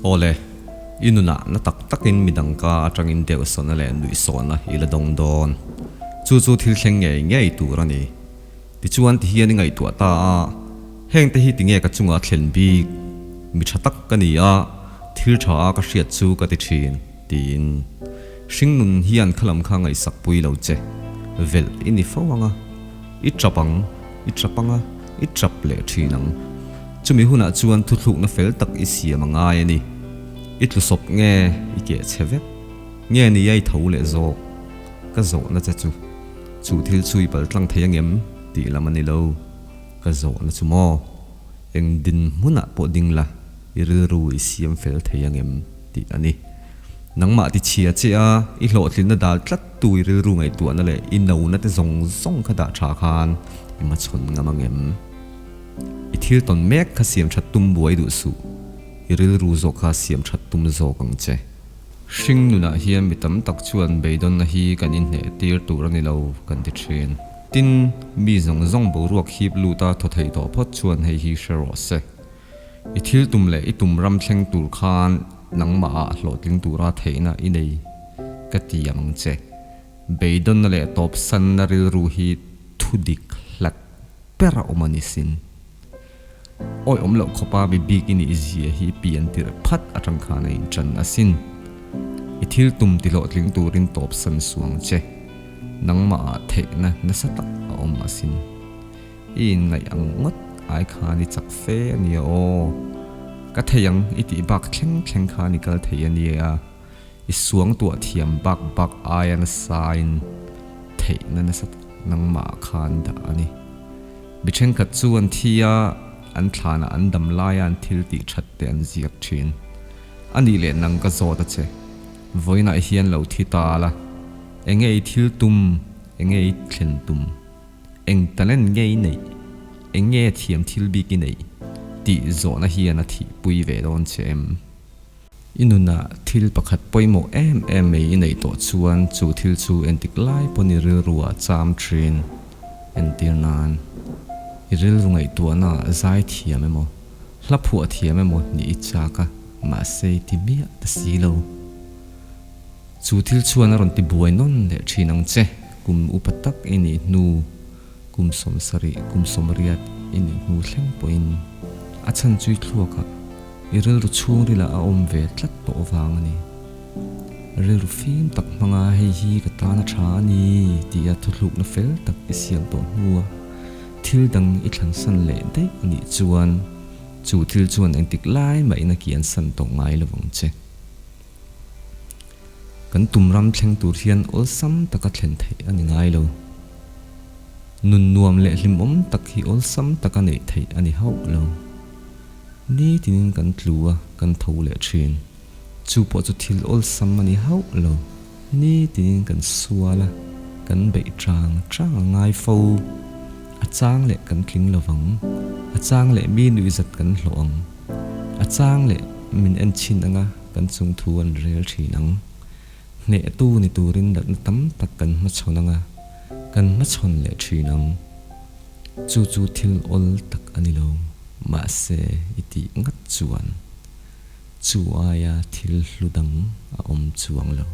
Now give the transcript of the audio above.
Awle, i nunah na tak takin midang ka atangin deuhsawhna leh nuihsawhna i la dawng dawn. Chu chu thil thleng ngei ngei tur a ni. Tichuan tihian i ngaihtuah ta a, hengte hi tinge ka chungah thlen bik? Mi tha tak ka ni a, thil tha a ka hriat chu ka ti thin, tiin. Hringnun hian khalam kha ngaihsak pui lo che. Velh i ni fo ang a, i tap ang, i tap ang a, i tap leh thin ang. Chumi hunah chuan thuthlukna fel tak i siam a ngai a ni. I tlusawp nge i keh chhe vek? Nge ni a i tho leh zawk? Ka zawhna che chu. Chu thil chu i pal tlang thei angem tih lam a ni lo. Ka zawhna chu maw? Eng dinhmunah pawh ding la, i rilru i siam fel thei angem tih a ni. Nangmah ti chhia che a, i hlawhtlinna dal tlat tu i rilru ngaihtuahna leh i nona te zawng zawng kha dah tha khan i hmachhawn ngam angem? I thil tawn mek kha siam that tum buai duh suh, i rilru zawk kha siam that tum zawk ang che. Hring nunah hian mi tam tak chuan beidawnna hi kan inhneh tir tur a ni lo kan ti thin. Tin, mi zawng zawng boruak hip luta thaw thei tawh phawt chuan hei hi hre rawh se. I thil tum leh i tum ram thleng tur khan nangmahah hlawhtling tura theihna i nei ka ti ang che. Beidawnna leh tawpsanna rilru hi thudik hlat ber a awm a ni sin. Awi awm loh khawpa mi bik i nih zia hi pian tirh phat atang khan a inṭan asin. I thil tum ti hlawhtling turin tawp san suang che. Nangmahah theihna nasa tak a awm asin. I inngaih ang ngawt ai khan i chak fe a nia aw. Ka thei ang i tih bak thleng thleng khan i kal thei a nia. I suangtuah thiam bak bak aia nasain theihna nasa tak nangmahah khan dah a ni. Mi thenkhat chu an thi a, an thlanah an dam laia an thil tih that te an ziak thin. A nih leh nang ka zawt a che. Vawiinah hian lo thi ta la. Enge i thil tum? Enge i thlen tum? Eng talent nge i neih? Enge thiam thil bik i neih? Tih zawhna hian a thihpui ve dawn che em? I nunah thil pakhat pawimawh em em mai i neih tawh chuan chu thil chu entik lai pawn i rilruah cham thin. Entir nan, i rilru ngaihtuahna zai thiam emaw, hla phuah thiam emaw nih i chak a, mahse i ti miah ta si lo. Chu thil chuan a rawn ti buai nawn leh thin ang che, kum upa tak i nih hnu, kum sawmsarih, kum sawmriat i nih hnu thleng pawhin a chhan chu i thluakah I rilru chhungrilah a awm ve tlat tawh vang a ni. Rilru fim tak hmanga hei hi ka tan a tha a ni tia thuthlukna fel tak i siam tawh hnua thil dang i thlansan leh daih a nih chuan chu thil chuan engtik lai mahin a kiansan tawh ngai lo vang che. Kan tum ram thleng tur hian awlsam taka thlen theih a ni ngai lo. Nun nuam leh hlimawm tak hi awlsam taka neih theih a ni hauh lo. Nitinin kan tlu a, kan tho leh thin. Chu pawh chu thil awlsam a ni hauh lo. Nitinin kan sual a, kan beih chang chang a ngai fo. A chang leh kan tling lo vang. A chang leh mi nuihzat kan hlawh ang. A chang leh min en chhin anga kan chung thu an rel thin ang. Hnehtu ni turin natna tam tak kan hmachhawn anga kan hmachhawn leh thin ang. Chu chu thil awl tak a ni lo, mahse i tih ngat chuan chu aia thil hlu dang a awm chuang lo.